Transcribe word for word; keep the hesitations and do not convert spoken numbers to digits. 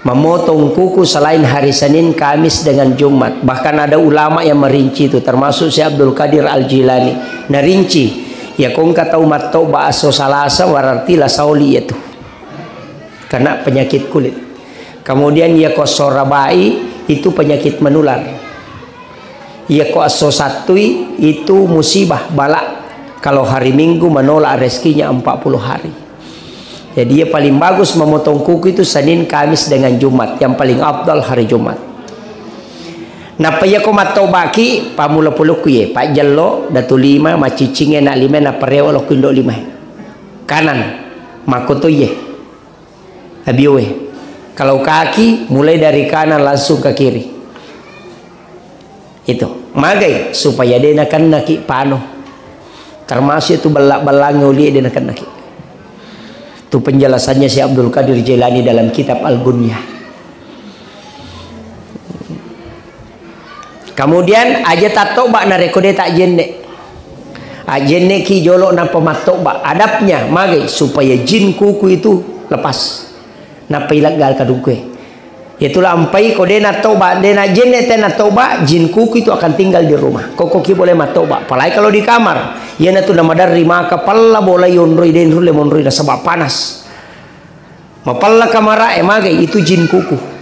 Memotong kuku selain hari Senin, Kamis, dengan Jumat. Bahkan ada ulama yang merinci itu, termasuk Syekh Abdul Qadir Al-Jilani. Narinci, ya, ko engka tau mattoba esso Salasa, berarti la saoli itu. Kena penyakit kulit. Kemudian, ya, ko sorabai, itu penyakit menular. Iya, ko esso Sattui itu musibah, bala. Kalau hari Minggu menolak rezekinya empat puluh hari. Jadi, ya, paling bagus memotong kuku itu Senin, Kamis, dengan Jumat. Yang paling afdal hari Jumat. Nappa iya ko mattobaki, pammula pulukku ye, pajjello, datu lima, macciccinge, anak lima, nappa rewa lokku indo lima. Kanan, makkoto ye. Abioe. Kalau kaki, mulai dari kanan langsung ke kiri. Itu. Magai, supaya de nakennaki pano. Termasuk itu bella-bellangi oli de nakennaki. Itu penjelasannya Syekh Abdul Qadir Jailani dalam kitab Al-Gunyah. Kemudian, aja tattoba narekko de tajenne. Ajenneki jolo nappa mattoba. Adabnya, magai, supaya jin kuku itu lepas. Nappa ileggal kadungkue. Itulah ampai ko de nattoba, de najenne te nattoba, jin kuku itu akan tinggal di rumah. Koko ki boleh mattoba. Apalagi kalau di kamar. Iyanatu namaderri maka pella bola yonroi, de nulle monroi nasaba panas. Mapella kamara e, magai, itu jin kuku.